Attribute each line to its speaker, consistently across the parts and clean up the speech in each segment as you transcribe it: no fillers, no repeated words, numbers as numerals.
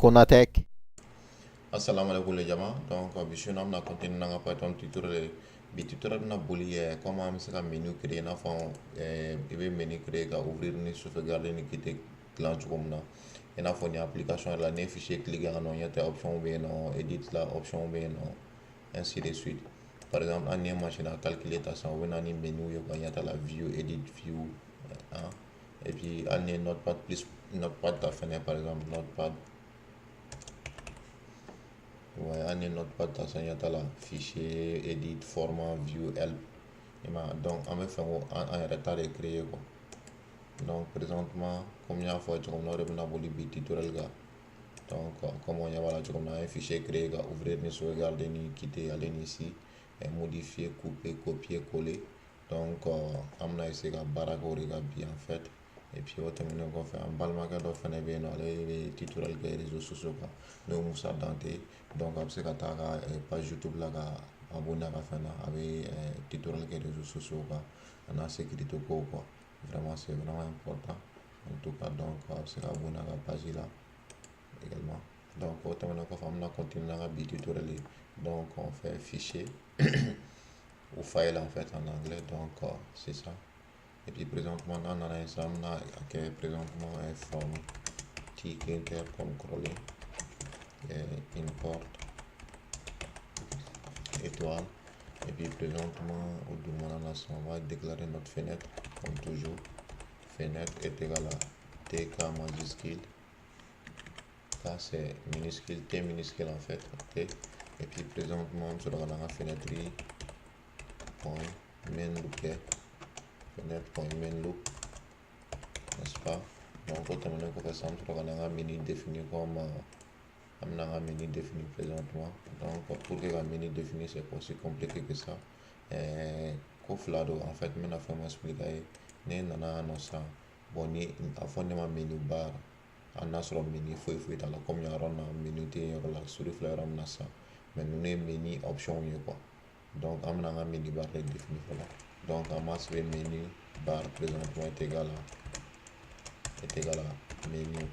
Speaker 1: Konatec.
Speaker 2: Assalamu alaikum les jama. Donc bi su in na, an bɛna continuer n'an ka Python tutoriel ye. Bi tutoriel bɛna boli comment an bɛ se ka menu créer, i n'a fɔ i bɛ menu créer ka ouvrir ni sauvegarder ni quitter dilan cogo min na. I n'a fɔ nin application yɛrɛ la, n'i ye fichier cliquer yan nɔ, ɲɛ tɛ option bɛ yen nɔ, edit la option bɛ yen nɔ, ainsi de suite. Par exemple, hali n'i ye machine à calculer ta sisan, o bɛ na ni menu ye quoi, ɲɛ t'a la, view, edit, view, hein. Et puis hali n'i ye notepad plus notepad ta fɛnɛ, par exemple notepad. Ouais, hali ni notepad ta sisan, ɲɛ t'a la, fichier, edit, format, view, help. I m'a ye? Donc an bɛ fɛ ko an yɛrɛ ta de créer quoi. Donc présentement, comme n y'a fɔ cogo min na, o de bɛna boli bi tutoriel kan. Donc comme on ɲɛ b'a la cogo min na, an ye fichier créer ka ouvrir ni sauvegarder ni quitter, ale ni ici modifier, couper, copier, coller. Donc an bɛna essayer ka baara kɛ o de kan bi en fait. Et puis o tɛmɛnen kɔfɛ, an balimakɛ dɔ fɛnɛ bɛ yen nɔ, ale bɛ tutoriel kɛ réseaux sociaux kan, n'o ye Musa Dante. Donc a bɛ se ka taa a ka page YouTube la ka abonné a ka fɛn na. A bɛ tutoriel kɛ réseaux sociaux kan a n'a sécurité kow quoi. Vraiment, c'est vraiment important en tout cas. Donc a bɛ se ka abonné a ka page la également. Donc o tɛmɛnen kɔfɛ, an bɛna continuer n'an ka bi tutoriel ye. Donc on fait fichier ou file en fait en anglais. Donc c'est ça. Et puis présentement, n'an nana yen sisan, an bɛna kɛ présentement from tkinter comme crawler et import étoile. Et puis présentement, au dugumana na sisan, on va déclarer notre fenêtre comme toujours. Fenêtre est égal à tk majuscule, K c'est minuscule, T minuscule en fait, ok. Et puis présentement, an bɛ sɔrɔ ka na an ka fenêtre point main loop kɛ, fenêtre point main loop, n'est-ce pas? Donc o tɛmɛnen kɔfɛ sisan, an bɛ sɔrɔ ka na an ka menu définir, comme an bɛna an ka menu définir présentement. Donc pour que ka menu définir, c'est pas aussi compliqué que ça. Ko fila don en fait, n bɛna fɛn min expliquer a ye. Ne nana yan nɔ sisan, bon, ni a fɔ ne ma menu bar, hali n'a sɔrɔ menu foyi foyi t'a la, komi yan yɔrɔ in na menu tɛ yen yɔrɔ la, souris filɛ yɔrɔ min na sisan, mais ninnu ye menu option ye quoi. Donc an bɛna an ka menu bar de définir fɔlɔ. Donc an b'a sɛbɛn menu bar présentement est égal à menu,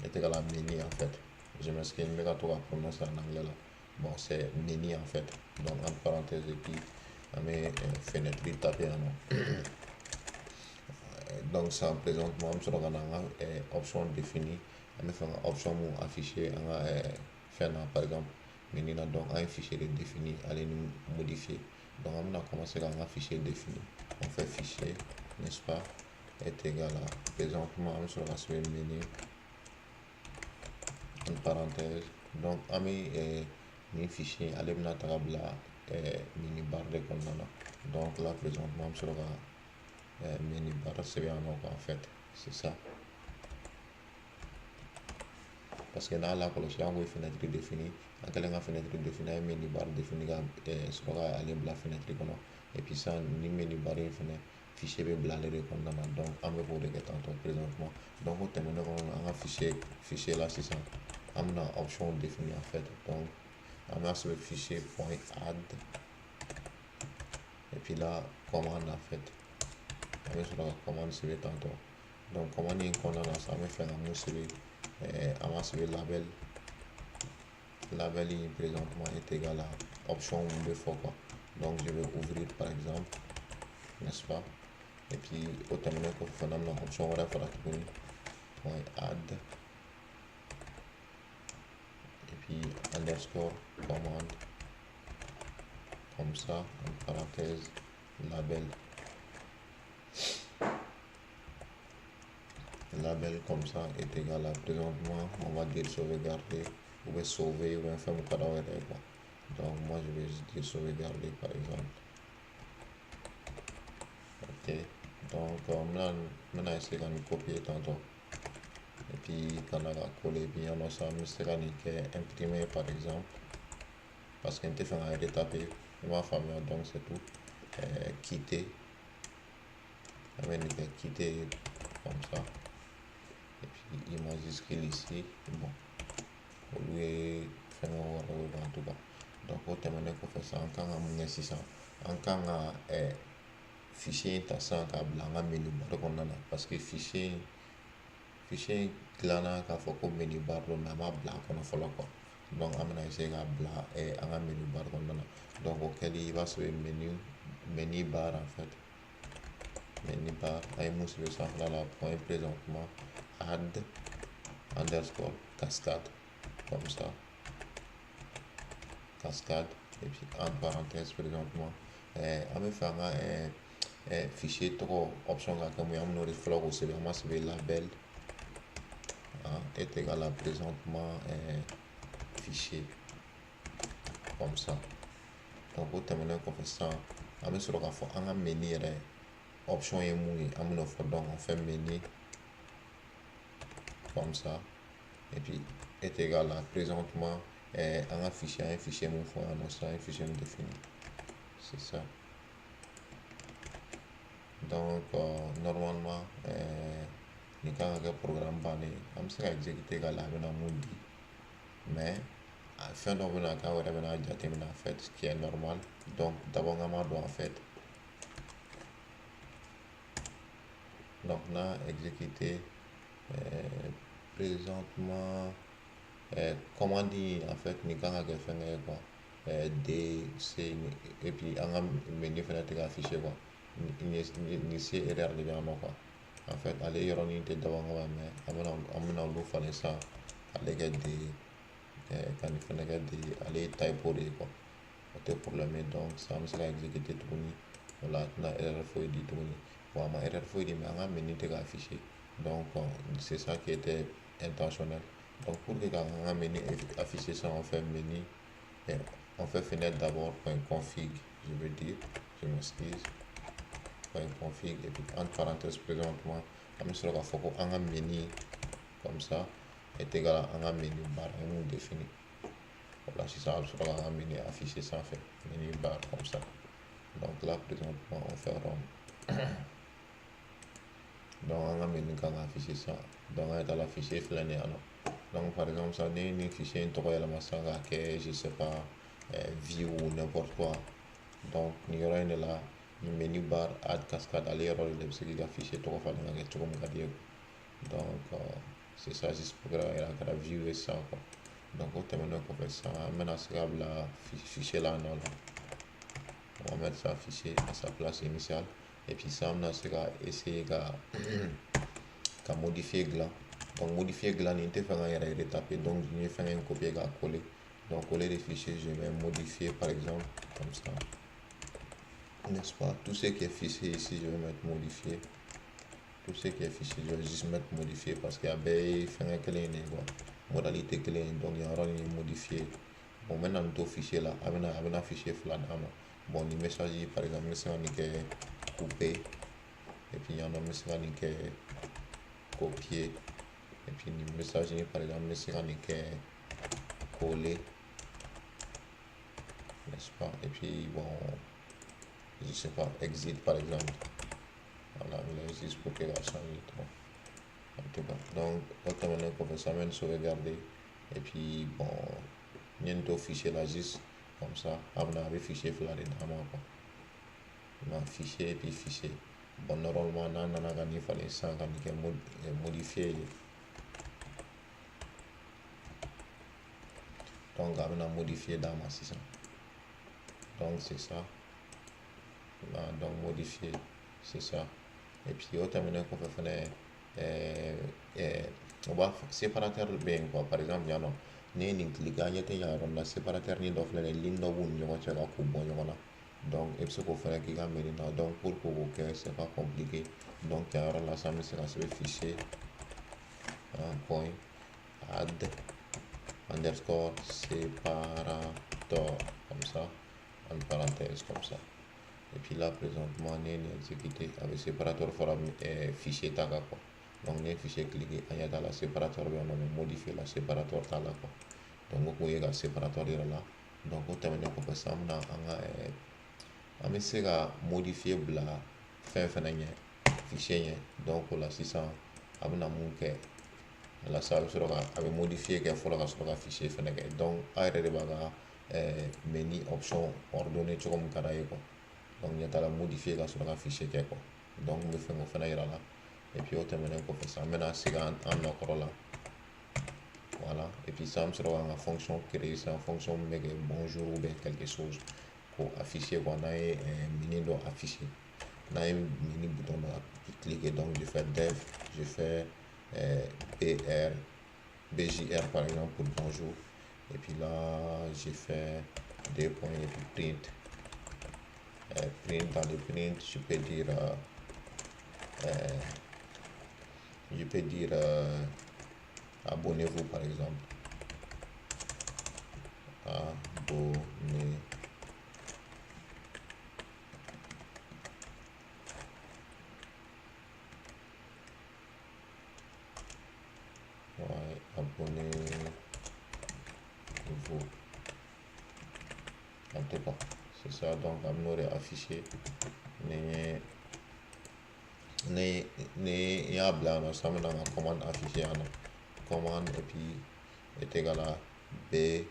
Speaker 2: est égal à menu en fait. Je m'excuse, n bɛ ka to ka prononcer en anglais là. Bon, c'est menu en fait. Donc entre parenthèses, et puis an bɛ fenêtre taper yan nɔ. Donc ça, présentement, an bɛ sɔrɔ ka na an ka option définir. An bɛ fɛ ka option mun afficher an ka fɛn na, par exemple menu na. Donc an ye fichier de définir, ale ni modifier. Donc an bɛna commencer k'an ka fichier définir. On fait fichier, n'est-ce pas, est égal à, présentement, an bɛ sɔrɔ ka sɛbɛn menu entre parenthèses. Donc an bɛ nin fichier, ale bɛna taga bila menu bar de kɔnɔna na. Donc là présentement, an bɛ sɔrɔ ka menu bar sɛbɛn yan nɔ quoi. En fait, c'est ça, parce que n'a lakɔlɔsi, an ko fenêtre défini, an kɛlen ka fenêtre défini, an ye menu bar défini ka sɔrɔ ka ale bila fenêtre kɔnɔ. Et puis sisan, ni menu bar in fɛnɛ, fichier bɛ bila ale de kɔnɔna na. Donc an bɛ k'o de kɛ tantôt présentement. Donc o tɛmɛnen kɔnɔ, an ka fichier la sisan, an bɛna option définir en fait. Donc an b'a sɛbɛn fichier point add et puis là commande en fait. An bɛ sɔrɔ ka commande sɛbɛn tantôt. Donc commande in kɔnɔna na sisan, an bɛ fɛ ka mun sɛbɛn? An b'a sɛbɛn label. Label in présentement est égal à option mun bɛ fɔ quoi. Donc je vais ouvrir par exemple, n'est-ce pas? Et puis o tɛmɛnen kɔfɛ fana, an bɛna option wɛrɛ fara tuguni, point add et puis underscore commande comme ça, en parenthèse label. Label comme ça est égal à, présentement, on va dire sauvegarder ou bien sauver ou bien faire mon cadavre quoi. Donc moi je vais juste dire sauvegarder par exemple. Ok, donc maintenant essayer de nous copier tantôt et puis quand on a coller bien ça, an bɛ se ka nin kɛ imprimer par exemple, parce que n tɛ fɛ ka retaper, i m'a faamuya? Donc c'est tout. Quitter, an bɛ nin kɛ quitter comme ça et puis i majuscule ici. Bon, olu ye fɛngɛ wɛrɛw ye en tout cas. Donc o tɛmɛnen kɔfɛ sisan, an kan ka mun kɛ sisan? An kan ka fichier in ta sisan k'a bila an ka menu bar kɔnɔna na, parce que fichier in Fichier in dilanna k'a fɔ ko menu bar don, mais a ma bila a kɔnɔ fɔlɔ quoi. Donc an bɛna essayer k'a bila an ka menu bar kɔnɔna na. Donc o kɛli, i b'a sɛbɛn menu bar en fait, menu bar, an ye mun sɛbɛn sanfɛla la, point présentement add underscore cascade comme ça, cascade, et puis entre parenthèses présentement an bɛ fɛ an ka fichier tɔgɔ option ka kɛ mun ye, an bɛn'o de fɔlɔ k'o sɛbɛn. An b'a sɛbɛn label est égal à présentement fichier comme ça. Donc o tɛmɛnen kɔfɛ sisan, an bɛ sɔrɔ k'a fɔ an ka menu yɛrɛ option ye mun ye, an bɛn'o fɔ. Donc on fait menu comme ça et puis est égal à présentement an ka fichier, an ye fichier mun fɔ yan nɔ sisan, an ye fichier mun défini, c'est ça. Donc normalement nin kan ka kɛ programme bannen ye. An bɛ se ka exécuter k'a la, a bɛna mun di? Mais fɛn dɔ bɛna kɛ, aw yɛrɛ bɛna jateminɛ en fait, ce qui est normal. Donc d'abord an b'a dɔn en fait. Donc n'a exécuté présentement commande en fait, nin kan ka kɛ fɛnkɛ ye quoi, D C, et puis an ka menu fɛnɛ tɛ ka afficher quoi. Nin C erreur de bɛ yan nɔ quoi. En fait ale yɔrɔnin tɛ dabɔ kama, mais an bɛna olu falen sisan, k'ale kɛ D ye, ka nin fɛnɛ kɛ D ye. Ale ye typo de ye quoi, o tɛ problème ye. Donc sisan an bɛ se ka exécuter tuguni. O la a tɛna erreur foyi di tuguni. Bon, a ma erreur foyi di, mais an ka menu tɛ ka afficher. Donc c'est ça qui était intentionnel. Donc pour que k'an ka menu afficher ça, on fait menu, on fait fenêtre d'abord point config, je veux dire, je m'excuse, point config, et puis entre parenthèses présentement an bɛ sɔrɔ k'a fɔ ko an ka menu comme ça est égal à an ka menu bar an ye mun défini. Voilà, sisan a bɛ sɔrɔ k'an ka menu afficher sanfɛ, menu bar comme ça. Donc là présentement on fait run. Donc an ka menu kan ka afficher sisan. Donc an ye la fichier filɛ nin ye yan nɔ. Donc par exemple sisan, ne ye nin fichier in tɔgɔ yɛlɛma sisan k'a kɛ, je sais pas, view ou n'importe quoi. Donc nin yɔrɔ in de la, nin menu bar add cascade, ale yɔrɔ de bɛ se k'i ka fichier tɔgɔ falen ka kɛ cogo min ka di ye. Donc c'est ça, juste pour que a kɛra view ye sisan quoi. Donc o tɛmɛnen kɔfɛ sisan, an bɛna se ka bila fichier la nɔ la. On va mettre ça fichier à sa place initiale et puis sisan an bɛna se ka essayer ka modifier dilan. Donc modifier dilan nin, n tɛ fɛ ka n yɛrɛ retaper, donc n ye fɛn in copier k'a coller. Donc au lieu de fichier, je vais modifier par exemple comme ça, n'est-ce pas? Tout ce qui est fichier ici, je vais mettre modifier. Tout ce qui est fichier, je vais juste mettre modifier parce qu'il y a bɛɛ ye fɛngɛ kelen de ye quoi, modalité kelen. Donc yan yɔrɔ nin modifier. Bon, maintenant nin to fichier la, a bɛna fichier fila d'a ma. Bon, nin message par exemple, n bɛ se ka nin kɛ couper, et puis yan nɔ n bɛ se ka nin kɛ copier, et puis nin message par exemple, n bɛ se ka nin kɛ coller, n'est-ce pas? Et puis bon, je sais pas, exit par exemple. Voilà, mais juste pour que ça change trop en tout cas. Donc o tɛmɛnen kɔfɛ sisan, an bɛ sauvegarder et puis bon, n ye nin to fichier la juste comme ça, a bɛna a bɛ fichier fila de d'a ma quoi, ma fichier et puis fichier. Bon, normalement n'a nana ka nin falen sisan ka nin kɛ modifier ye, donc a bɛna modifier d'a ma sisan. Donc c'est ça. Donc modifier, c'est ça. Et puis o tɛmɛnen kɔfɛ fɛnɛ, o b'a séparateur bɛ yen quoi. Par exemple yan nɔ, n'i ye nin cliquer, an ɲɛ tɛ yan yɔrɔ la, séparateur ni dɔ filɛ nin ye, ligne dɔ b'u ni ɲɔgɔn cɛ ka k'u bɔ ɲɔgɔn na. Donc i bɛ se k'o fɛnɛ k'i ka menu na. Donc pour k'o kɛ, c'est pas compliqué. Donc yan yɔrɔ la sisan, an bɛ se ka sɛbɛn fichier un point add underscore séparateur comme ça, entre parenthèses comme ça. Et puis là présentement, n'i ye nin exécuter, a bɛ séparateur fara fichier ta kan quoi. Donc n'i ye fichier cliquer, an ɲɛ t'a la, séparateur bɛ yan nɔ, mais modifier la, séparateur t'a la quoi. Donc o kun ye ka séparateur yɛrɛ la. Donc o tɛmɛnen kɔfɛ sisan, an bɛna an ka an bɛ se ka modifier bila fɛn fɛnɛ ɲɛ, fichier ɲɛ. Donc o la sisan, a bɛna mun kɛ o la sisan? A bɛ sɔrɔ ka a bɛ modifier kɛ fɔlɔ ka sɔrɔ ka fichier fɛnɛ kɛ. Donc aw yɛrɛ de b'a ka menu option ordonner cogo min ka d'a ye quoi. Donc ɲɛ t'a la, modifier ka sɔrɔ ka fichier kɛ quoi. Donc n bɛ fɛ k'o fɛnɛ yira la. Et puis o tɛmɛnen kɔfɛ sisan, an bɛna segin an nɔkɔrɔ la. Voilà. Et puis sisan, an bɛ sɔrɔ k'an ka fonction créer sisan, fonction min bɛ kɛ bonjour ou bien quelque chose k'o afficher quoi. N'an ye menu dɔ afficher, n'an ye menu bouton dɔ cliquer, donc je fais def, je fais BR, BJR par exemple pour bonjour. Et puis là, j'ai fait deux points et puis print. Print, dans le print, je peux dire, abonnez-vous par exemple. Abonnez. Ouais, abonnez-vous. En tout cas, c'est ça. Donc, an b'o de afficher. Ni y'a bila yan nɔ sisan, an bɛna an ka commande afficher yan nɔ. Commande et puis est égal à BJR.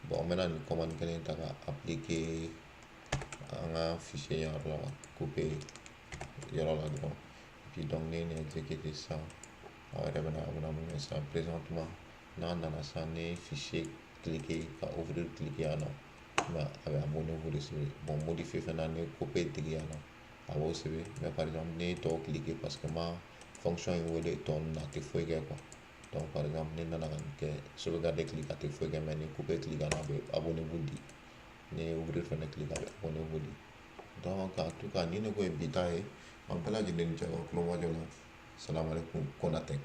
Speaker 2: Bon, n bɛna nin commande kelen ta ka appliquer an ka fichier yɔrɔ la, couper yɔrɔ la dɔrɔn. Et puis donc ne ye nin exécuter sisan, aw yɛrɛ bɛna a bɛna mun kɛ sisan? Présentement, n'an nana sisan, ni fichier cliquer ka ouvrir cliquer yan nɔ, mais a bɛ abonnez-vous de sɛbɛn. Bon, modifier fɛnɛ, ni couper digi yan nɔ, a b'o sɛbɛn. Mais par exemple, ne ye tɔw cliquer parce que ma fonction in wele tɔ ninnu na, a tɛ foyi kɛ quoi. Donc par exemple, ne nana ka nin kɛ, sauvegarder cliquer, a tɛ foyi kɛ, mais ni couper cliquer a bɛ abonnez-vous di, ni ouvrir fɛnɛ cliquer, a bɛ abonnez-vous di. Donc en tout cas, nin de ko ye bi ta ye. An bɛɛ lajɛlen ni cɛ ka kulomajɔ la. Salamalekun. Konatek.